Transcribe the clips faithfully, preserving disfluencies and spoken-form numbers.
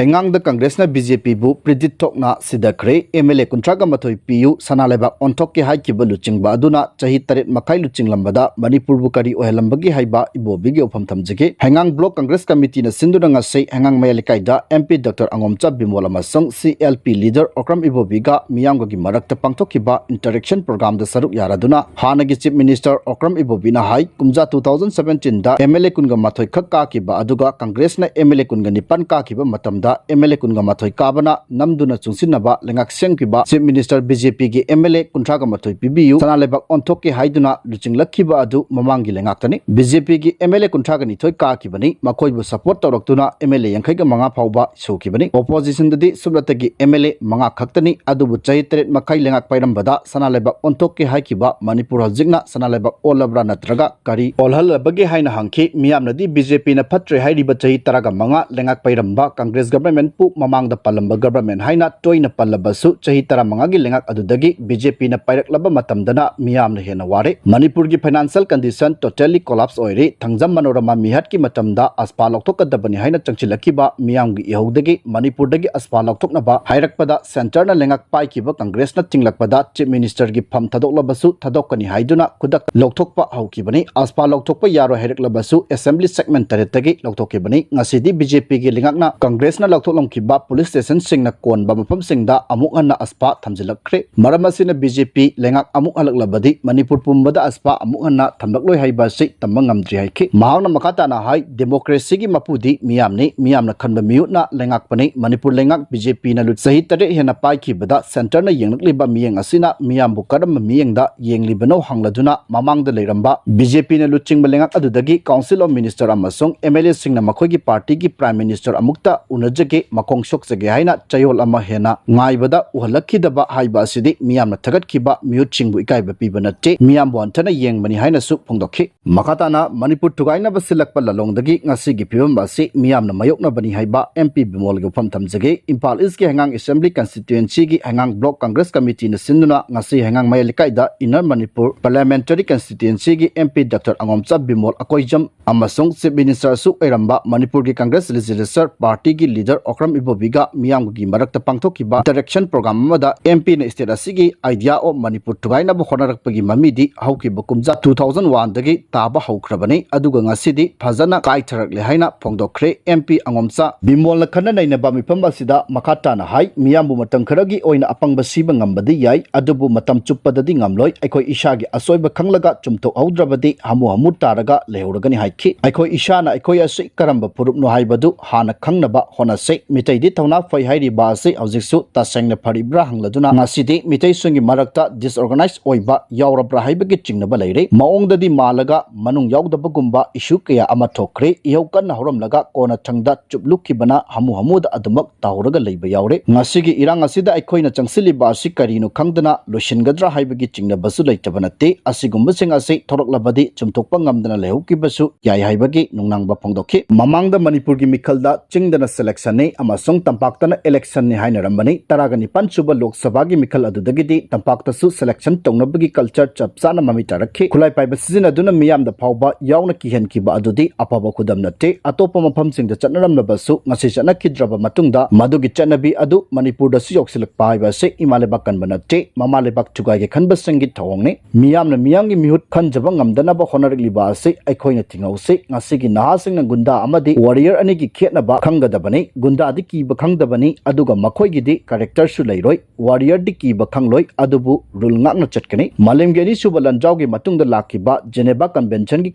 ꯍꯩꯉꯥꯡꯗ ꯀꯪꯒ꯭ꯔꯦꯁꯅ B J ꯄꯤꯕꯨ ꯄ꯭ꯔꯤꯗꯤꯠ ꯊꯣꯛꯅ ꯁꯤꯗꯈ꯭ꯔꯦ꯫ M L ꯑꯦ ꯀꯨꯟꯊ꯭ꯔꯥꯒ ꯃꯥꯊꯣꯏ ꯄꯤꯌꯨ, ꯁꯅꯥ ꯂꯩꯕꯥꯛ ꯑꯣꯟꯊꯣꯛꯀꯦ ꯍꯥꯏꯈꯤꯕ ꯂꯨꯆꯤꯡꯕ ꯑꯗꯨꯅ ꯆꯍꯤ ꯇꯔꯦꯠ ꯃꯈꯥꯏ ꯂꯨꯆꯤꯡꯂꯝꯕꯗ ꯃꯅꯤꯄꯨꯔꯕꯨ ꯀꯔꯤ ꯑꯣꯏꯍꯜꯂꯝꯕꯒꯦ ꯍꯥꯏꯕ ꯏꯕꯣꯕꯤꯒꯤ ꯋꯥꯐꯝ ꯊꯝꯖꯒꯦ꯫ ꯍꯩꯉꯥꯡ ꯕ꯭ꯂꯣꯛ ꯀꯪꯒ꯭ꯔꯦꯁ ꯀꯃꯤꯇꯤꯅ ꯁꯤꯟꯗꯨꯅ ꯉꯁꯤ ꯍꯩꯉꯥꯡ ꯃꯌꯥꯏ ꯂꯩꯀꯥꯏꯗ M P doctor Angomcha Bimol ꯑꯃꯁꯨꯡ C L P leader Okram ꯏꯕꯣꯕꯤꯒ ꯃꯤꯌꯥꯝꯒꯒꯤ ꯃꯔꯛꯇ ꯄꯥꯡꯊꯣꯛꯈꯤꯕ ꯏꯟꯇꯔꯦꯛꯁꯟ ꯄ꯭ꯔꯣꯒ꯭ꯔꯥꯝꯗ ꯁꯔꯨꯛ ꯌꯥꯔꯗꯨꯅ ꯍꯥꯟꯅꯒꯤ ꯆꯤꯐ ꯃꯤꯅꯤꯁꯇꯔ ꯑꯣꯀ꯭ꯔꯝ ꯏꯕꯣꯕꯤꯅ ꯍꯥꯏ, ꯀꯨꯝꯖꯥ ꯇꯨ ꯊꯥꯎꯖꯟ ꯁꯕꯦꯟꯇꯤꯟꯗ ꯑꯦꯝ ꯑꯦꯜ ꯑꯦ ꯀꯨꯟꯒ ꯃꯥꯊꯣꯏ ꯈꯛ ꯀꯥꯈꯤꯕ ꯑꯗꯨꯒ ꯀꯪꯒ꯭ꯔꯦꯁꯅ ꯑꯦꯝ ꯑꯦꯜ ꯑꯦ ꯀꯨꯟꯒ ꯅꯤꯄꯥꯟ ꯀꯥꯈꯤꯕ ꯃꯇꯝꯗ ꯑꯦꯝ ꯑꯦꯜ ꯑꯦ ꯀꯨꯟꯒ ꯃꯥꯊꯣꯏ ꯀꯥꯕꯅ ꯅꯝꯗꯨꯅ ꯆꯨꯡꯁꯤꯟꯅꯕ ꯂꯩꯉꯥꯛ ꯁꯦꯝꯈꯤꯕ ꯆꯤꯐ ꯃꯤꯅꯤꯁꯇꯔ ꯕꯤ ꯖꯦ ꯄꯤꯒꯤ ꯑꯦꯝ ꯑꯦꯜ ꯑꯦ ꯀꯨꯟꯊ꯭ꯔꯥꯒ ꯃꯥꯊꯣꯏ ꯄꯤꯕꯤꯌꯨ, ꯁꯅꯥ ꯂꯩꯕꯥꯛ ꯑꯣꯟꯊꯣꯛꯀꯦ ꯍꯥꯏꯗꯨꯅ ꯂꯨꯆꯤꯡꯂꯛꯈꯤꯕ ꯑꯗꯨ ꯃꯃꯥꯡꯒꯤ ꯂꯩꯉꯥꯛꯇꯅꯤ꯫ ꯕꯤ ꯖꯦ ꯄꯤꯒꯤ ꯑꯦꯝ ꯑꯦꯜ ꯑꯦ ꯀꯨꯟꯊ꯭ꯔꯥꯒ ꯅꯤꯊꯣꯏ ꯀꯥꯈꯤꯕꯅꯤ꯫ ꯃꯈꯣꯏꯕꯨ ꯁꯄꯣꯔꯠ ꯇꯧꯔꯛꯇꯨꯅ ꯑꯦꯝ ꯑꯦꯜ ꯑꯦ ꯌꯥꯡꯈꯩꯒ ꯃꯉꯥ ꯐꯥꯎꯕ ꯁꯨꯈꯤꯕꯅꯤ꯫ ꯑꯣꯄꯣꯖꯤꯁꯟꯗꯗꯤ ꯁꯨꯞꯅꯇꯒꯤ ꯑꯦꯝ ꯑꯦꯜ ꯑꯦ ꯃꯉꯥ ꯈꯛꯇꯅꯤ꯫ ꯑꯗꯨꯕꯨ ꯆꯍꯤ ꯇꯔꯦꯠ ꯃꯈꯥꯏ ꯂꯩꯉꯥꯛ ꯄꯥꯏꯔꯝꯕꯗ ꯁꯅꯥ ꯂꯩꯕꯥꯛ ꯑꯣꯟꯊꯣꯛꯀꯦ ꯍꯥꯏꯈꯤꯕ ꯃꯅꯤꯄꯨꯔ ꯍꯧꯖꯤꯛꯅ ꯁꯅꯥ ꯂꯩꯕꯥꯛ ꯑꯣꯜꯂꯕ꯭ꯔꯥ ꯅꯠꯇ꯭ꯔꯒ ꯀꯔꯤ ꯑꯣꯜꯍꯜꯂꯕꯒꯦ ꯍꯥꯏꯅ ꯍꯪꯈꯤ꯫ ꯃꯤꯌꯥꯝꯅꯗꯤ ꯕꯤ ꯖꯦ ꯄꯤꯅ ꯐꯠꯇ꯭ꯔꯦ ꯍꯥꯏꯔꯤꯕ ꯆꯍꯤ ꯇꯔꯥꯒ ꯃꯉꯥ ꯂꯩꯉꯥꯛ ꯄꯥꯏꯔꯝꯕ ꯀꯪꯒ꯭ꯔꯦꯁ ꯒꯚꯔꯟꯃꯦꯟꯠꯄꯨ ꯃꯃꯥꯡꯗ ꯄꯜꯂꯝꯕ ꯒꯚꯔꯟꯃꯦꯟꯠ ꯍꯥꯏꯅ ꯇꯣꯏꯅ ꯄꯜꯂꯕꯁꯨ ꯆꯍꯤ ꯇꯔꯥꯃꯉꯥꯒꯤ ꯂꯩꯉꯥꯛ ꯑꯗꯨꯗꯒꯤ ꯕꯤ ꯖꯦ ꯄꯤꯅ ꯄꯥꯏꯔꯛꯂꯕ ꯃꯇꯝꯗꯅ ꯃꯤꯌꯥꯝꯅ ꯍꯦꯟꯅ ꯋꯥꯔꯦ꯫ ꯃꯅꯤꯄꯨꯔꯒꯤ ꯐꯥꯏꯅꯥꯟꯁꯤꯌꯦꯜ ꯀꯟꯗꯤꯁꯟ ꯇꯣꯇꯦꯜꯂꯤ ꯀꯣꯂꯥꯞꯁ ꯑꯣꯏꯔꯦ꯫ ꯊꯥꯡꯖꯝ ꯃꯅꯣꯔꯃꯥ ꯃꯤꯍꯠꯀꯤ ꯃꯇꯝꯗ ꯑꯁꯄꯥ ꯂꯧꯊꯣꯛꯀꯗꯕꯅꯤ ꯍꯥꯏꯅ ꯆꯪꯁꯤꯜꯂꯛꯈꯤꯕ ꯃꯤꯌꯥꯝꯒꯤ ꯏꯍꯧꯗꯒꯤ ꯃꯅꯤꯄꯨꯔꯗꯒꯤ ꯑꯁꯄꯥ ꯂꯧꯊꯣꯛꯅꯕ ꯍꯥꯏꯔꯛꯄꯗ ꯁꯦꯟꯇꯔꯅ ꯂꯩꯉꯥꯛ ꯄꯥꯏꯈꯤꯕ ꯀꯪꯒ꯭ꯔꯦꯁꯅ ꯆꯤꯡꯂꯛꯄꯗ ꯆꯤꯐ ꯃꯤꯅꯤꯁꯇꯔꯒꯤ ꯐꯝ ꯊꯥꯗꯣꯛꯂꯕꯁꯨ ꯊꯥꯗꯣꯛꯀꯅꯤ ꯍꯥꯏꯗꯨꯅ ꯈꯨꯗꯛ ꯂꯧꯊꯣꯛꯄ ꯍꯧꯈꯤꯕꯅꯤ꯫ ꯑꯁꯄꯥ ꯂꯧꯊꯣꯛꯄ ꯌꯥꯔꯣꯏ ꯍꯥꯏꯔꯛꯂꯕꯁꯨ ꯑꯦꯁꯦꯝꯕ꯭ꯂꯤ ꯁꯦꯒꯃꯦꯟꯠ ꯇꯔꯦꯠꯇꯒꯤ ꯂꯧꯊꯣꯛꯈꯤꯕꯅꯤ꯫ ꯉꯁꯤꯗꯤ ꯕꯤ ꯖꯦ ꯄꯤꯒꯤ ꯂꯩꯉꯥꯛꯅ ꯀꯪꯒ꯭ꯔꯦꯁꯅ ꯂꯧꯊꯣꯛꯂꯝꯈꯤꯕ ꯄꯨꯂꯤꯁ ꯁ꯭ꯇꯦꯁꯟꯁꯤꯡꯅ ꯀꯣꯟꯕ ꯃꯐꯝꯁꯤꯡꯗ ꯑꯃꯨꯛ ꯍꯟꯅ ꯑꯁꯄꯥ ꯊꯝꯖꯤꯜꯂꯛꯈ꯭ꯔꯦ꯫ ꯃꯔꯝ ꯑꯁꯤꯅ ꯕꯤ ꯖꯦ ꯄꯤ ꯂꯩꯉꯥꯛ ꯑꯃꯨꯛ ꯍꯜꯂꯛꯂꯕꯗꯤ ꯃꯅꯤꯄꯨꯔ ꯄꯨꯝꯕꯗ ꯑꯁꯄꯥ ꯑꯃꯨꯛ ꯍꯟꯅ ꯊꯝꯂꯛꯂꯣꯏ ꯍꯥꯏꯕ ꯑꯁꯤ ꯇꯝꯕ ꯉꯝꯗ꯭ꯔꯤ ꯍꯥꯏꯈꯤ꯫ ꯃꯍꯥꯛꯅ ꯃꯈꯥ ꯇꯥꯅ ꯍꯥꯏ, ꯗꯦꯃꯣꯀ꯭ꯔꯦꯁꯤꯒꯤ ꯃꯄꯨꯗꯤ ꯃꯤꯌꯥꯝꯅꯤ, ꯃꯤꯌꯥꯝꯅ ꯈꯟꯕ ꯃꯤꯍꯨꯠꯅ ꯂꯩꯉꯥꯛꯄꯅꯤ꯫ ꯃꯅꯤꯄꯨꯔ ꯂꯩꯉꯥꯛ ꯕꯤ ꯖꯦ ꯄꯤꯅ ꯂꯨ-, ꯆꯍꯤ ꯇꯔꯦꯠ ꯍꯦꯟꯅ ꯄꯥꯏꯈꯤꯕꯗ ꯁꯦꯟꯇꯔꯅ ꯌꯦꯡꯂꯛꯂꯤꯕ ꯃꯤꯠꯌꯦꯡ ꯑꯁꯤꯅ ꯃꯤꯌꯥꯝꯕꯨ ꯀꯔꯝꯕ ꯃꯤꯠꯌꯦꯡꯗ ꯌꯦꯡꯂꯤꯕꯅꯣ ꯍꯪꯂꯗꯨꯅ ꯃꯃꯥꯡꯗ ꯂꯩꯔꯝꯕ ꯕꯤ ꯖꯦ ꯄꯤꯅ ꯂꯨꯆꯤꯡꯕ ꯂꯩꯉꯥꯛ ꯑꯗꯨꯗꯒꯤ ꯀꯥꯎꯟꯁꯤꯜ ꯑꯣꯐ ꯃꯤꯅꯤꯁꯇꯔ ꯑꯃꯁꯨꯡ ꯑꯦꯝ ꯑꯦꯜ ꯑꯦꯁꯤꯡꯅ ꯃꯈꯣꯏꯒꯤ ꯄꯥꯔꯇꯤꯒꯤ ꯄ꯭ꯔꯥꯏꯝ ꯃꯤꯅꯤꯁꯇꯔ ꯑꯃꯨꯛꯇ ꯎꯅꯖꯒꯦ, ꯃꯈꯣꯡ ꯁꯣꯛꯆꯒꯦ ꯍꯥꯏꯅ ꯆꯌꯣꯜ ꯑꯃ ꯍꯦꯟꯅ ꯉꯥꯏꯕꯗ ꯎꯍꯜꯂꯛꯈꯤꯗꯕ ꯍꯥꯏꯕ ꯑꯁꯤꯗꯤ ꯃꯤꯌꯥꯝꯅ ꯊꯥꯒꯠꯈꯤꯕ ꯃꯤꯍꯨꯠꯁꯤꯡꯕꯨ ꯏꯀꯥꯏꯕ ꯄꯤꯕ ꯅꯠꯇꯦ, ꯃꯤꯌꯥꯝꯕꯨ ꯍꯟꯊꯅ ꯌꯦꯡꯕꯅꯤ ꯍꯥꯏꯅꯁꯨ ꯐꯣꯡꯗꯣꯛꯈꯤ꯫ ꯃꯈꯥ ꯇꯥꯅ ꯃꯅꯤꯄꯨꯔ ꯊꯨꯒꯥꯏꯅꯕ ꯁꯤꯜꯂꯛꯄ ꯂꯥꯂꯣꯡꯗꯒꯤ ꯉꯁꯤꯒꯤ ꯐꯤꯕꯝ ꯑꯁꯤ ꯃꯤꯌꯥꯝꯅ ꯃꯥꯌꯣꯛꯅꯕꯅꯤ ꯍꯥꯏꯕ ꯑꯦꯝ ꯄꯤ ꯕꯤꯃꯣꯜꯒꯤ ꯋꯥꯐꯝ ꯊꯝꯖꯒꯦ꯫ ꯏꯝꯐꯥꯜ ꯏꯁꯀꯤ ꯍꯩꯉꯥꯡ ꯑꯦꯁꯦꯝꯕ꯭ꯂꯤ ꯀꯟꯁꯇꯤꯇ꯭ꯋꯦꯟꯁꯤꯒꯤ ꯍꯩꯉꯥꯡ ꯕ꯭ꯂꯣꯛ ꯀꯪꯒ꯭ꯔꯦꯁ ꯀꯃꯤꯇꯤꯅ ꯁꯤꯟꯗꯨꯅ ꯉꯁꯤ ꯍꯩꯉꯥꯡ ꯃꯌꯥꯏ ꯂꯩꯀꯥꯏꯗ ꯏꯟꯅꯔ ꯃꯅꯤꯄꯨꯔ ꯄꯥꯔꯂꯤꯌꯥꯃꯦꯟꯇꯔꯤ ꯀꯟꯁꯇꯤꯇ꯭ꯋꯦꯟꯁꯤꯒꯤ M P doctor Angomcha Bimol ꯑꯀꯣꯏꯖꯝ ꯑꯃꯁꯨꯡ ꯆꯤꯐ ꯃꯤꯅꯤꯁꯇꯔꯁꯨ ꯑꯣꯏꯔꯝꯕ ꯃꯅꯤꯄꯨꯔꯒꯤ ꯀꯪꯒ꯭ꯔꯦꯁ ꯂꯦꯖꯤꯁꯂꯦꯆꯔ ꯄꯥꯔꯇꯤꯒꯤ ꯂꯤꯗꯔ ꯑꯣꯀ꯭ꯔꯝ ꯏꯕꯣꯕꯤꯒ ꯃꯤꯌꯥꯝꯒꯤ ꯃꯔꯛꯇ ꯄꯥꯡꯊꯣꯛꯈꯤꯕ ꯏꯟꯇꯔꯦꯛꯁꯟ ꯄ꯭ꯔꯣꯒ꯭ꯔꯥꯝ ꯑꯃꯗ ꯑꯦꯝ ꯄꯤꯅ ꯁ꯭ꯇꯦꯠ ꯑꯁꯤꯒꯤ ꯑꯥꯏꯗꯤꯌꯥ ꯑꯣꯐ ꯃꯅꯤꯄꯨꯔ ꯊꯨꯒꯥꯏꯅꯕ ꯍꯣꯠꯅꯔꯛꯄꯒꯤ ꯃꯃꯤꯗꯤ ꯍꯧꯈꯤꯕ ꯀꯨꯝꯖꯥ ꯇꯨ ꯊꯥꯎꯖꯟ ꯋꯥꯟꯗꯒꯤ ꯇꯥꯕ ꯍꯧꯈ꯭ꯔꯕꯅꯤ꯫ ꯑꯗꯨꯒ ꯉꯁꯤꯗꯤ ꯐꯖꯅ ꯀꯥꯏꯊꯔꯛꯂꯦ ꯍꯥꯏꯅ ꯐꯣꯡꯗꯣꯛꯈ꯭ꯔꯦ꯫ ꯑꯦꯝ ꯄꯤ ꯑꯉꯣꯝꯆꯥ ꯕꯤꯃꯣꯜꯅ ꯈꯟꯅ ꯅꯩꯅꯕ ꯃꯤꯐꯝ ꯑꯁꯤꯗ ꯃꯈꯥ ꯇꯥꯅ ꯍꯥꯏ, ꯃꯤꯌꯥꯝꯕꯨ ꯃꯇꯝ ꯈꯔꯒꯤ ꯑꯣꯏꯅ ꯑꯄꯪꯕ ꯁꯤꯕ ꯉꯝꯕꯗꯤ ꯌꯥꯏ, ꯑꯗꯨꯕꯨ ꯃꯇꯝ ꯆꯨꯞꯄꯗꯗꯤ ꯉꯝꯂꯣꯏ꯫ ꯑꯩꯈꯣꯏ ꯏꯁꯥꯒꯤ ꯑꯁꯣꯏꯕ ꯈꯪꯂꯒ ꯆꯨꯝꯊꯣꯛꯍꯧꯗ꯭ꯔꯕꯗꯤ ꯍꯥꯃꯨ ꯍꯥꯃꯨ ꯇꯥꯔꯒ ꯂꯩꯍꯧꯔꯒꯅꯤ ꯍꯥꯏꯈꯤ꯫ ꯑꯩꯈꯣꯏ ꯏꯁꯥꯅ ꯑꯩꯈꯣꯏ ꯑꯁꯤ ꯀꯔꯝꯕ ꯐꯨꯔꯨꯞꯅꯣ ꯍꯥꯏꯕꯗꯨ ꯍꯥꯟꯅ ꯈꯪꯅꯕ ꯍꯣꯠꯅꯁꯤ꯫ ꯃꯤꯇꯩꯗꯤ ꯊꯧꯅꯥ ꯐꯩ ꯍꯥꯏꯔꯤꯕ ꯑꯁꯤ ꯍꯧꯖꯤꯛꯁꯨ ꯇꯁꯦꯡꯅ ꯐꯔꯤꯕ꯭ꯔꯥ ꯍꯪꯂꯗꯨꯅ ꯉꯁꯤꯗꯤ ꯃꯤꯇꯩꯁꯤꯡꯒꯤ ꯃꯔꯛꯇ ꯗꯤꯁꯑꯣꯔꯒꯅꯥꯏꯖ ꯑꯣꯏꯕ ꯌꯥꯎꯔꯕ꯭ꯔꯥ ꯍꯥꯏꯕꯒꯤ ꯆꯤꯡꯅꯕ ꯂꯩꯔꯦ꯫ ꯃꯑꯣꯡꯗꯗꯤ ꯃꯥꯜꯂꯒ ꯃꯅꯨꯡ ꯌꯥꯎꯗꯕꯒꯨꯝꯕ ꯏꯁꯨ ꯀꯌꯥ ꯑꯃ ꯊꯣꯛꯈ꯭ꯔꯦ꯫ ꯏꯍꯧ ꯀꯟꯅ ꯍꯧꯔꯝꯂꯒ ꯀꯣꯟꯅꯊꯪꯗ ꯆꯨꯞꯂꯨꯈꯤꯕꯅ ꯍꯥꯃꯨ ꯍꯥꯃꯨꯗ ꯑꯗꯨꯃꯛ ꯇꯥꯍꯧꯔꯒ ꯂꯩꯕ ꯌꯥꯎꯔꯦ꯫ ꯉꯁꯤꯒꯤ ꯏꯔꯥꯡ ꯑꯁꯤꯗ ꯑꯩꯈꯣꯏꯅ ꯆꯪꯁꯤꯜꯂꯤꯕ ꯑꯁꯤ ꯀꯔꯤꯅꯣ ꯈꯪꯗꯅ ꯂꯣꯏꯁꯤꯟꯒꯗ꯭ꯔꯥ ꯍꯥꯏꯕꯒꯤ ꯆꯤꯡꯅꯕꯁꯨ ꯂꯩꯇꯕ ꯅꯠꯇꯦ꯫ ꯑꯁꯤꯒꯨꯝꯕꯁꯤꯡ ꯑꯁꯤ ꯊꯣꯔꯛꯂꯕꯗꯤ ꯆꯨꯝꯊꯣꯛꯄ ꯉꯝꯗꯅ ꯂꯩꯍꯧꯈꯤꯕꯁꯨ ꯌꯥꯏ ꯍꯥꯏꯕꯒꯤ ꯅꯨꯡꯅꯥꯡꯕ ꯐꯣꯡꯗꯣꯛꯈꯤ꯫ ꯃꯃꯥꯡꯗ ꯃꯅꯤꯄꯨꯔꯒꯤ ꯃꯤꯈꯜꯗ ꯆꯤꯡꯗꯅ ꯁꯦꯂꯦꯛꯁꯟꯅꯤ ꯑꯃꯁꯨꯡ ꯇꯝꯄꯥꯛꯇꯅ ꯏꯂꯦꯛꯁꯟꯅꯤ ꯍꯥꯏꯅꯔꯝꯕꯅꯤ꯫ ꯇꯔꯥꯒ ꯅꯤꯄꯥꯟ ꯁꯨꯕ ꯂꯣꯛ ꯁꯚꯥꯒꯤ ꯃꯤꯈꯜ ꯑꯗꯨꯗꯒꯤꯗꯤ ꯇꯝꯄꯥꯛꯇꯁꯨ ꯁꯦꯂꯦꯛꯁꯟ ꯇꯧꯅꯕꯒꯤ ꯀꯜꯆꯔ ꯆꯞ ꯆꯥꯅ ꯃꯃꯤ ꯇꯥꯔꯛꯈꯤ꯫ ꯈꯨꯠꯂꯥꯏ ꯄꯥꯏꯕ ꯁꯤꯖꯤꯟꯅꯗꯨꯅ ꯃꯤꯌꯥꯝꯗ ꯐꯥꯎꯕ ꯌꯥꯎꯅ ꯀꯤꯍꯟꯈꯤꯕ ꯑꯗꯨꯗꯤ ꯑꯐꯕ ꯈꯨꯗꯝ ꯅꯠꯇꯦ꯫ ꯑꯇꯣꯞꯄ ꯃꯐꯝꯁꯤꯡꯗ ꯆꯠꯅꯔꯝꯂꯕꯁꯨ ꯉꯁꯤ ꯆꯠꯅꯈꯤꯗ꯭ꯔꯕ ꯃꯇꯨꯡꯗ ꯃꯗꯨꯒꯤ ꯆꯠꯅꯕꯤ ꯑꯗꯨ ꯃꯅꯤꯄꯨꯔꯗꯁꯨ ꯌꯧꯁꯤꯜꯂꯛꯄ ꯍꯥꯏꯕ ꯑꯁꯤ ꯏꯃꯥ ꯂꯩꯕꯥꯛ ꯀꯟꯕ ꯅꯠꯇꯦ, ꯃꯃꯥ ꯂꯩꯕꯥꯛ ꯊꯨꯒꯥꯏꯒꯦ ꯈꯟꯕꯁꯤꯡꯒꯤ ꯊꯧꯑꯣꯡꯅꯤ꯫ ꯃꯤꯌꯥꯝꯅ ꯃꯤꯌꯥꯝꯒꯤ ꯃꯤꯍꯨꯠ ꯈꯟꯖꯕ ꯉꯝꯗꯅꯕ ꯍꯣꯠꯅꯔꯛꯂꯤꯕ ꯑꯁꯤ ꯑꯩꯈꯣꯏꯅ ꯊꯤꯡꯍꯧꯁꯤ꯫ ꯉꯁꯤꯒꯤ ꯅꯍꯥꯁꯤꯡꯅ ꯒꯨꯟꯗꯥ ꯑꯃꯗꯤ ꯋꯥꯔꯤꯌꯔ ꯑꯅꯤꯒꯤ ꯈꯦꯠꯅꯕ ꯈꯪꯒꯗꯕꯅꯤ꯫ ꯒꯨꯟꯗꯥꯗꯤ ꯀꯤꯕ ꯈꯪꯗꯕꯅꯤ, ꯑꯗꯨꯒ ꯃꯈꯣꯏꯒꯤꯗꯤ ꯀꯦꯔꯦꯛꯇꯔꯁꯨ ꯂꯩꯔꯣꯏ꯫ ꯋꯥꯔꯤꯌꯔꯗꯤ ꯀꯤꯕ ꯈꯪꯂꯣꯏ, ꯑꯗꯨꯕꯨ ꯔꯨꯜ ꯉꯥꯛꯅ ꯆꯠꯀꯅꯤ꯫ ꯃꯥꯂꯦꯝꯒꯤ ꯑꯅꯤꯁꯨꯕ ꯂꯥꯟꯖꯥꯎꯒꯤ ꯃꯇꯨꯡꯗ ꯂꯥꯛꯈꯤꯕ ꯖꯦꯅꯦꯚꯥ ꯀꯟꯚꯦꯟꯁꯟꯒꯤ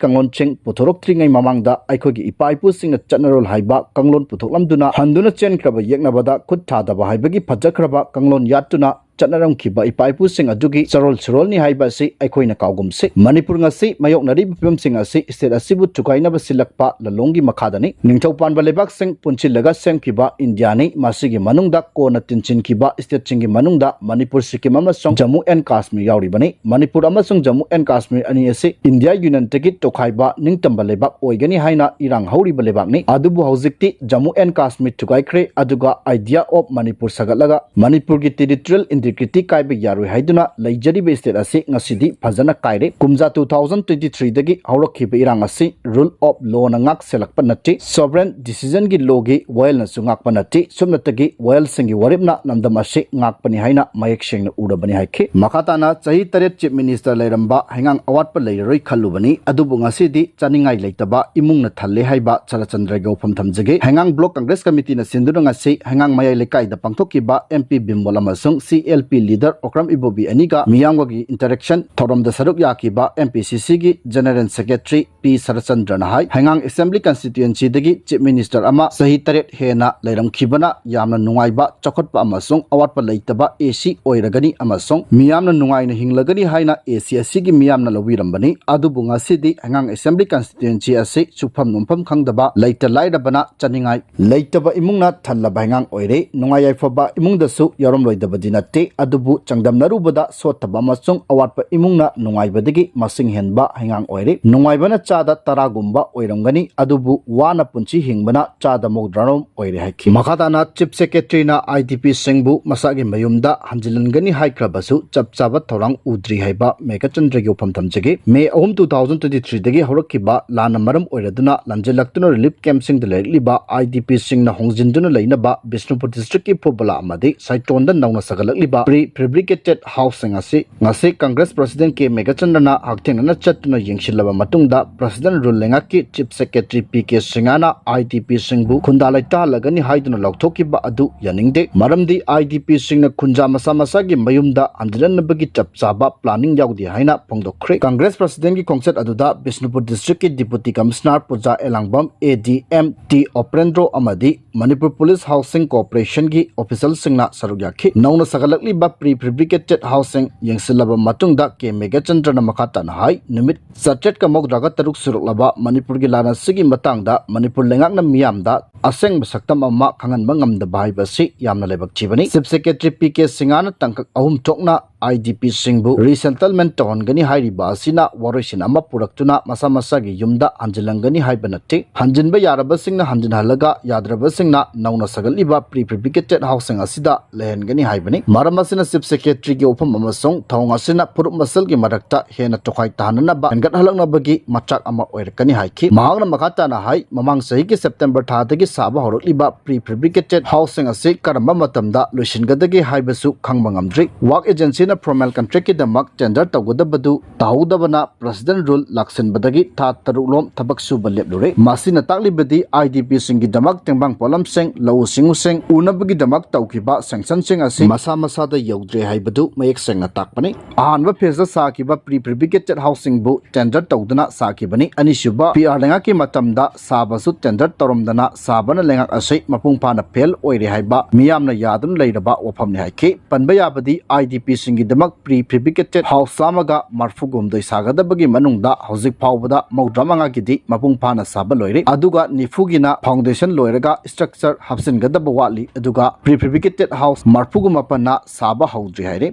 ꯀꯥꯡꯂꯣꯟꯁꯤꯡ ꯄꯨꯊꯣꯔꯛꯇ꯭ꯔꯤꯉꯩ ꯃꯃꯥꯡꯗ ꯑꯩꯈꯣꯏꯒꯤ ꯏꯄꯥ ꯏꯄꯨꯁꯤꯡꯅ ꯆꯠꯅꯔꯣꯜ ꯍꯥꯏꯕ ꯀꯥꯡꯂꯣꯟ ꯄꯨꯊꯣꯛꯂꯝꯗꯨꯅ ꯍꯟꯗꯨꯅ ꯆꯦꯟꯈ꯭ꯔꯕ ꯌꯦꯛꯅꯕꯗ ꯈꯨꯠ ꯊꯥꯗꯕ ꯍꯥꯏꯕꯒꯤ ꯐꯖꯈ꯭ꯔꯕ ꯀꯥꯡꯂꯣꯟ ꯌꯥꯠꯇꯨꯅ ꯆꯠꯅꯔꯝꯈꯤꯕ ꯏꯄꯥ ꯏꯄꯨꯁꯤꯡ ꯑꯗꯨꯒꯤ ꯆꯔꯣꯜ ꯁꯨꯔꯣꯜꯅꯤ ꯍꯥꯏꯕ ꯑꯁꯤ ꯑꯩꯈꯣꯏꯅ ꯀꯥꯎꯒꯨꯝꯁꯤ꯫ ꯃꯅꯤꯄꯨꯔ ꯉꯁꯤ ꯃꯥꯌꯣꯛꯅꯔꯤꯕ ꯐꯤꯕꯝꯁꯤꯡ ꯑꯁꯤ ꯁ꯭ꯇꯦꯠ ꯑꯁꯤꯕꯨ ꯊꯨꯒꯥꯏꯅꯕ ꯁꯤꯜꯂꯛꯄ ꯂꯂꯣꯡꯒꯤ ꯃꯈꯥꯗꯅꯤ꯫ ꯅꯤꯡꯊꯧ ꯄꯥꯟꯕ ꯂꯩꯕꯥꯛꯁꯤꯡ ꯄꯨꯟꯁꯤꯜꯂꯒ ꯁꯦꯝꯈꯤꯕ ꯏꯟꯗꯤꯌꯥꯅꯤ꯫ ꯃꯁꯤꯒꯤ ꯃꯅꯨꯡꯗ ꯀꯣꯟꯅ ꯇꯤꯟꯁꯤꯟꯈꯤꯕ ꯁ꯭ꯇꯦꯠꯁꯤꯡꯒꯤ ꯃꯅꯨꯡꯗ ꯃꯅꯤꯄꯨꯔ, ꯁꯤꯛꯀꯤꯝ ꯑꯃꯁꯨꯡ ꯖꯝꯃꯨ ꯑꯦꯟ ꯀꯥꯁꯃꯤꯔ ꯌꯥꯎꯔꯤꯕꯅꯤ꯫ ꯃꯅꯤꯄꯨꯔ ꯑꯃꯁꯨꯡ ꯖꯝꯃꯨ ꯑꯦꯟ ꯀꯥꯁꯃꯤꯔ ꯑꯅꯤ ꯑꯁꯤ ꯏꯟꯗꯤꯌꯥ ꯌꯨꯅꯤꯌꯟꯗꯒꯤ ꯇꯣꯈꯥꯏꯕ ꯅꯤꯡꯇꯝꯕ ꯂꯩꯕꯥꯛ ꯑꯣꯏꯒꯅꯤ ꯍꯥꯏꯅ ꯏꯔꯥꯡ ꯍꯧꯔꯤꯕ ꯂꯩꯕꯥꯛꯅꯤ꯫ ꯑꯗꯨꯕꯨ ꯍꯧꯖꯤꯛꯇꯤ ꯖꯝꯃꯨ ꯑꯦꯟ ꯀꯥꯁꯃꯤꯔ ꯊꯨꯒꯥꯏꯈ꯭ꯔꯦ, ꯑꯗꯨꯒ ꯑꯥꯏꯗꯤꯌꯥ ꯑꯣꯐ ꯃꯅꯤꯄꯨꯔ ꯁꯥꯒꯠꯂꯒ ꯃꯅꯤꯄꯨꯔꯒꯤ ꯇꯦꯔꯤꯇꯣꯔꯤꯌꯦꯜ security ꯀꯥꯏꯕ ꯌꯥꯔꯣꯏ ꯍꯥꯏꯗꯨꯅ ꯂꯩꯖꯔꯤꯕ state ꯑꯁꯤ ꯉꯁꯤꯗꯤ ꯐꯖꯅ ꯀꯥꯏꯔꯦ꯫ ꯀꯨꯝꯖꯥ two thousand twenty three ꯗꯒꯤ ꯍꯧꯔꯛꯈꯤꯕ ꯏꯔꯥꯡ ꯑꯁꯤ rule of law ꯅ ꯉꯥꯛ ꯁꯦꯜꯂꯛꯄ ꯅꯠꯇꯦ꯫ Sovereign decision ꯒꯤ law ꯒꯤ ꯋꯥꯌꯦꯜꯅꯁꯨ ꯉꯥꯛꯄ ꯅꯠꯇꯦ꯫ ꯁꯨꯞꯅꯇꯒꯤ ꯋꯥꯌꯦꯜꯁꯤꯡꯒꯤ ꯋꯥꯔꯦꯞꯅ ꯂꯝꯗꯝ ꯑꯁꯤ ꯉꯥꯛꯄꯅꯤ ꯍꯥꯏꯅ ꯃꯌꯦꯛ ꯁꯦꯡꯅ ꯎꯔꯕꯅꯤ ꯍꯥꯏꯈꯤ꯫ ꯃꯈꯥ ꯇꯥꯅ ꯆꯍꯤ ꯇꯔꯦꯠ Chief Minister ꯂꯩꯔꯝꯕ ꯍꯩꯉꯥꯡ ꯑꯋꯥꯠꯄ ꯂꯩꯔꯔꯣꯏ ꯈꯜꯂꯨꯕꯅꯤ, ꯑꯗꯨꯕꯨ ꯉꯁꯤꯗꯤ ꯆꯥꯅꯤꯡꯉꯥꯏ ꯂꯩꯇꯕ ꯏꯃꯨꯡꯅ ꯊꯜꯂꯦ ꯍꯥꯏꯕ ꯁꯔꯠꯆꯟꯗ꯭ꯔꯒꯤ ꯋꯥꯐꯝ ꯊꯝꯖꯒꯦ꯫ ꯍꯩꯉꯥꯡ Block Congress Committee ꯅ ꯁꯤꯟꯗꯨꯅ ꯉꯁꯤ ꯍꯩꯉꯥꯡ ꯃꯌꯥꯏ ꯂꯩꯀꯥꯏꯗ ꯄꯥꯡꯊꯣꯛꯈꯤꯕ M P ꯕꯤꯃꯣꯜ ꯑꯃꯁꯨꯡ C L P leader Okram ꯏꯕꯣꯕꯤ ꯑꯅꯤꯒ ꯃꯤꯌꯥꯝꯒꯒꯤ interaction ꯊꯧꯔꯝꯗ ꯁꯔꯨꯛ ꯌꯥꯈꯤꯕ M P C C ꯒꯤ General Secretary ꯄꯤ ꯁꯔꯠꯆꯟꯗ꯭ꯔꯅ ꯍꯥꯏ, ꯍꯩꯉꯥꯡ Assembly Constituency ꯗꯒꯤ Chief Minister ꯑꯃ ꯆꯍꯤ ꯇꯔꯦꯠ ꯍꯦꯟꯅ ꯂꯩꯔꯝꯈꯤꯕꯅ ꯌꯥꯝꯅ ꯅꯨꯡꯉꯥꯏꯕ, ꯆꯥꯎꯈꯠꯄ ꯑꯃꯁꯨꯡ ꯑꯋꯥꯠꯄ ꯂꯩꯇꯕ A C ꯑꯣꯏꯔꯒꯅꯤ ꯑꯃꯁꯨꯡ ꯃꯤꯌꯥꯝꯅ ꯅꯨꯡꯉꯥꯏꯅ ꯍꯤꯡꯂꯒꯅꯤ ꯍꯥꯏꯅ A C ꯑꯁꯤꯒꯤ ꯃꯤꯌꯥꯝꯅ ꯂꯧꯕꯤꯔꯝꯕꯅꯤ꯫ ꯑꯗꯨꯕꯨ ꯉꯁꯤꯗꯤ ꯍꯩꯉꯥꯡ Assembly Constituency ꯑꯁꯤ ꯁꯨꯐꯝ ꯅꯣꯝꯐꯝ ꯈꯪꯗꯕ, ꯂꯩꯇ ꯂꯥꯏꯔꯕꯅ ꯆꯥꯅꯤꯡꯉꯥꯏ ꯂꯩꯇꯕ ꯏꯃꯨꯡꯅ ꯊꯜꯂꯕ ꯍꯩꯉꯥꯡ ꯑꯣꯏꯔꯦ꯫ ꯅꯨꯡꯉꯥꯏ ꯌꯥꯏꯐꯕ ꯏꯃꯨꯡꯗꯁꯨ ꯌꯥꯎꯔꯝꯂꯣꯏꯗꯕꯗꯤ ꯅꯠꯇꯦ, ꯑꯗꯨꯕꯨ ꯆꯥꯡꯗꯝꯅꯔꯨꯕꯗ ꯁꯣꯠꯊꯕ ꯑꯃꯁꯨꯡ ꯑꯋꯥꯠꯄ ꯏꯃꯨꯡꯅ ꯅꯨꯡꯉꯥꯏꯕꯗꯒꯤ ꯃꯁꯤꯡ ꯍꯦꯟꯕ ꯍꯩꯉꯥꯡ ꯑꯣꯏꯔꯦ꯫ ꯅꯨꯡꯉꯥꯏꯕꯅ ꯆꯥꯗ ꯇꯔꯥꯒꯨꯝꯕ ꯑꯣꯏꯔꯝꯒꯅꯤ, ꯑꯗꯨꯕꯨ ꯋꯥꯅ ꯄꯨꯟꯁꯤ ꯍꯤꯡꯕꯅ ꯆꯥꯗ ꯃꯧꯗ꯭ꯔꯥꯔꯣꯝ ꯑꯣꯏꯔꯦ ꯍꯥꯏꯈꯤ꯫ ꯃꯈꯥ ꯇꯥꯅ Chief Secretary ꯅ I D P ꯁꯤꯡꯕꯨ ꯃꯁꯥꯒꯤ ꯃꯌꯨꯝꯗ ꯍꯟꯖꯤꯜꯍꯟꯒꯅꯤ ꯍꯥꯏꯈ꯭ꯔꯕꯁꯨ ꯆꯞ ꯆꯥꯕ ꯊꯧꯔꯥꯡ ꯎꯗ꯭ꯔꯤ ꯍꯥꯏꯕ ꯃꯦꯘꯆꯟꯗ꯭ꯔꯒꯤ ꯋꯥꯐꯝ ꯊꯝꯖꯒꯦ꯫ May ꯑꯍꯨꯝ, two thousand twenty three ꯗꯒꯤ ꯍꯧꯔꯛꯈꯤꯕ ꯂꯥꯟꯅ ꯃꯔꯝ ꯑꯣꯏꯔꯗꯨꯅ ꯂꯝꯖꯤꯜꯂꯛꯇꯨꯅ relief camp ꯁꯤꯡꯗ ꯂꯩꯔꯛꯂꯤꯕ I D P ꯁꯤꯡꯅ ꯍꯣꯡꯖꯤꯟꯗꯨꯅ ꯂꯩꯅꯕ ꯕꯤꯁꯅꯨꯄꯨꯔ district ꯀꯤ ꯐꯨꯕꯂꯥ ꯑꯃꯗꯤ ꯁꯥꯏꯇꯣꯟꯗ ꯅꯧꯅ ꯁꯥꯒꯠꯂꯛꯂꯤꯕ prefabricated house ꯁꯤꯡ ꯑꯁꯤ ꯉꯁꯤ Congress President ꯀꯦ ꯃꯦꯘꯆꯟꯗ꯭ꯔꯅ ꯍꯛꯊꯦꯡꯅꯅ ꯆꯠꯇꯨꯅ ꯌꯦꯡꯁꯤꯜꯂꯕ ꯃꯇꯨꯡꯗ President Rule ꯂꯩꯉꯥꯛꯀꯤ Chief Secretary ꯄꯤ ꯀꯦ ꯁꯤꯡꯍꯅ I D P ꯁꯤꯡꯕꯨ ꯈꯨꯟꯗꯥ ꯂꯩꯇꯥꯍꯜꯂꯒꯅꯤ ꯍꯥꯏꯗꯨꯅ ꯂꯥꯎꯊꯣꯛꯈꯤꯕ ꯑꯗꯨ ꯌꯥꯅꯤꯡꯗꯦ꯫ ꯃꯔꯝꯗꯤ I D P ꯁꯤꯡꯅ ꯈꯨꯟꯖꯥ ꯃꯁꯥ ꯃꯁꯥꯒꯤ ꯃꯌꯨꯝꯗ ꯍꯟꯖꯤꯟꯅꯕꯒꯤ ꯆꯞ ꯆꯥꯕ planning ꯌꯥꯎꯗꯦ ꯍꯥꯏꯅ ꯐꯣꯡꯗꯣꯛꯈ꯭ꯔꯦ꯫ Congress President ꯀꯤ ꯈꯣꯡꯆꯠ ꯑꯗꯨꯗ ꯕꯤꯁꯅꯨꯄꯨꯔ district ꯀꯤ Deputy Commissioner Puja Elangbam, A D M T Ophendro ꯑꯃꯗꯤ ꯃꯅꯤꯄꯨꯔ Police Housing Corporation ꯒꯤ official ꯁꯤꯡꯅ ꯁꯔꯨꯛ ꯌꯥꯈꯤ꯫ ꯅꯧꯅ ꯁꯥꯒꯠꯂꯛꯂꯤꯕ prefabricated house ꯁꯤꯡ ꯌꯦꯡꯁꯤꯜꯂꯕ ꯃꯇꯨꯡꯗ ꯀꯦ ꯃꯦꯘꯆꯟꯗ꯭ꯔꯅ ꯃꯈꯥ ꯇꯥꯅ ꯍꯥꯏ, ꯅꯨꯃꯤꯠ ꯆꯥꯇ꯭ꯔꯦꯠꯀ ꯃꯧꯗ꯭ꯔꯥꯒ ꯇꯔꯨꯛ ꯁꯨꯔꯛꯂꯕ ꯃꯅꯤꯄꯨꯔꯒꯤ ꯂꯥꯟ ꯑꯁꯤꯒꯤ ꯃꯇꯥꯡꯗ ꯃꯅꯤꯄꯨꯔ ꯂꯩꯉꯥꯛꯅ ꯃꯤꯌꯥꯝꯗ ꯑꯁꯦꯡꯕ ꯁꯛꯇꯝ ꯑꯃ ꯈꯪꯍꯟꯕ ꯉꯝꯗꯕ ꯍꯥꯏꯕ ꯑꯁꯤ ꯌꯥꯝꯅ ꯂꯥꯏꯕꯛ ꯊꯤꯕꯅꯤ꯫ Chief Secretary ꯄꯤ ꯀꯦ ꯁꯤꯡꯍꯅ ꯇꯥꯡꯀꯛ ꯑꯍꯨꯝ ꯊꯣꯛꯅ I D P ꯁꯤꯡꯕꯨ resettlement ꯇꯧꯍꯟꯒꯅꯤ ꯍꯥꯏꯔꯤꯕ ꯑꯁꯤꯅ ꯋꯥꯔꯣꯏꯁꯤꯟ ꯑꯃ ꯄꯨꯔꯛꯇꯨꯅ ꯃꯁꯥ ꯃꯁꯥꯒꯤ ꯌꯨꯝꯗ ꯍꯟꯖꯤꯜꯍꯟꯒꯅꯤ ꯍꯥꯏꯕ ꯅꯠꯇꯦ꯫ ꯍꯟꯖꯤꯟꯕ ꯌꯥꯔꯕꯁꯤꯡꯅ ꯍꯟꯖꯤꯟꯍꯜꯂꯒ ꯌꯥꯗ꯭ꯔꯕꯁꯤꯡ ꯅ ꯅꯧꯅ ꯁꯥꯒꯠꯂꯤꯕ pre fabricated house ꯁꯤꯡ ꯑꯁꯤꯗ ꯂꯩꯍꯟꯒꯅꯤ ꯍꯥꯏꯕꯅꯤ꯫ ꯃꯔꯝ ꯑꯁꯤꯅ Chief Secretary ꯒꯤ ꯋꯥꯐꯝ ꯑꯃꯁꯨꯡ ꯊꯧꯑꯣꯡ ꯑꯁꯤꯅ ꯐꯨꯔꯨꯞ ꯃꯁꯦꯜꯒꯤ ꯃꯔꯛꯇ ꯍꯦꯟꯅ ꯇꯣꯈꯥꯏ ꯇꯥꯍꯟꯅꯅꯕ ꯍꯦꯟꯒꯠꯍꯜꯂꯛꯅꯕꯒꯤ ꯃꯆꯥꯛ ꯑꯃ ꯑꯣꯏꯔꯛꯀꯅꯤ ꯍꯥꯏꯈꯤ꯫ ꯃꯍꯥꯛꯅ ꯃꯈꯥ ꯇꯥꯅ ꯍꯥꯏ, ꯃꯃꯥꯡ ꯆꯍꯤꯒꯤ September ꯊꯥꯗꯒꯤ ꯁꯥꯕ ꯍꯧꯔꯛꯂꯤꯕ pre fabricated house ꯁꯤꯡ ꯑꯁꯤ ꯀꯔꯝꯕ ꯃꯇꯝꯗ ꯂꯣꯏꯁꯤꯟꯒꯗꯒꯦ ꯍꯥꯏꯕꯁꯨ ꯈꯪꯕ ꯉꯝꯗ꯭ꯔꯤ꯫ Work agency ꯅ formal contract ꯀꯤꯗꯃꯛ tender ꯇꯧꯒꯗꯕꯗꯨ ꯇꯧꯍꯧꯗꯕꯅ President Rule ꯂꯥꯛꯁꯤꯟꯕꯗꯒꯤ ꯊꯥ ꯇꯔꯨꯛ ꯂꯣꯝ ꯊꯕꯛ ꯁꯨꯕ ꯂꯦꯞꯂꯨꯔꯦ꯫ ꯃꯁꯤꯅ ꯇꯥꯛꯂꯤꯕꯗꯤ I D P ꯁꯤꯡꯒꯤꯗꯃꯛ ꯇꯦꯡꯕꯥꯡ ꯄꯣꯠꯂꯝꯁꯤꯡ, ꯂꯧꯎ ꯁꯤꯡꯎꯁꯤꯡ ꯎꯅꯕꯒꯤꯗꯃꯛ ꯇꯧꯈꯤꯕ sanction ꯁꯤꯡ ꯑꯁꯤ ꯃꯁꯥ ꯃꯁꯥꯗ ꯌꯧꯗ꯭ꯔꯦ ꯍꯥꯏꯕꯗꯨ ꯃꯌꯦꯛ ꯁꯦꯡꯅ ꯇꯥꯛꯄꯅꯤ꯫ ꯑꯍꯥꯟꯕ phase ꯇ ꯁꯥꯈꯤꯕ pre fabricated house ꯁꯤꯡꯕꯨ tender ꯇꯧꯗꯨꯅ ꯁꯥꯈꯤꯕꯅꯤ꯫ ꯑꯅꯤꯁꯨꯕ P R ꯂꯩꯉꯥꯛꯀꯤ ꯃꯇꯝꯗ ꯁꯥꯕꯁꯨ tender ꯇꯧꯔꯝꯗꯅ ꯁꯥꯕꯅ ꯂꯩꯉꯥꯛ ꯑꯁꯤ ꯃꯄꯨꯡ ꯐꯥꯅ fail ꯑꯣꯏꯔꯦ ꯍꯥꯏꯕ ꯃꯤꯌꯥꯝꯅ ꯌꯥꯗꯨꯅ ꯂꯩꯔꯕ ꯋꯥꯐꯝꯅꯤ ꯍꯥꯏꯈꯤ꯫ ꯄꯟꯕ ꯌꯥꯕꯗꯤ I D P ꯁꯤꯡꯒꯤꯗꯃꯛ pre fabricated house ꯆꯥꯝꯃꯒ ꯃꯔꯤꯐꯨ ꯍꯨꯝꯗꯣꯏ ꯁꯥꯒꯗꯕꯒꯤ ꯃꯅꯨꯡꯗ ꯍꯧꯖꯤꯛ ꯐꯥꯎꯕꯗ ꯃꯧꯗ꯭ꯔꯥ ꯃꯉꯥꯒꯤꯗꯤ ꯃꯄꯨꯡ ꯐꯥꯅ ꯁꯥꯕ ꯂꯣꯏꯔꯦ, ꯑꯗꯨꯒ ꯅꯤꯐꯨꯒꯤꯅ foundation ꯂꯣꯏꯔꯒ structure ꯍꯥꯞꯆꯤꯟꯒꯗꯕ ꯋꯥꯠꯂꯤ, ꯑꯗꯨꯒ pre fabricated house ꯃꯔꯤꯐꯨꯒ ꯃꯥꯄꯟꯅ ꯁꯥꯕ ꯍꯧꯗ꯭ꯔꯤ ꯍꯥꯏꯔꯦ꯫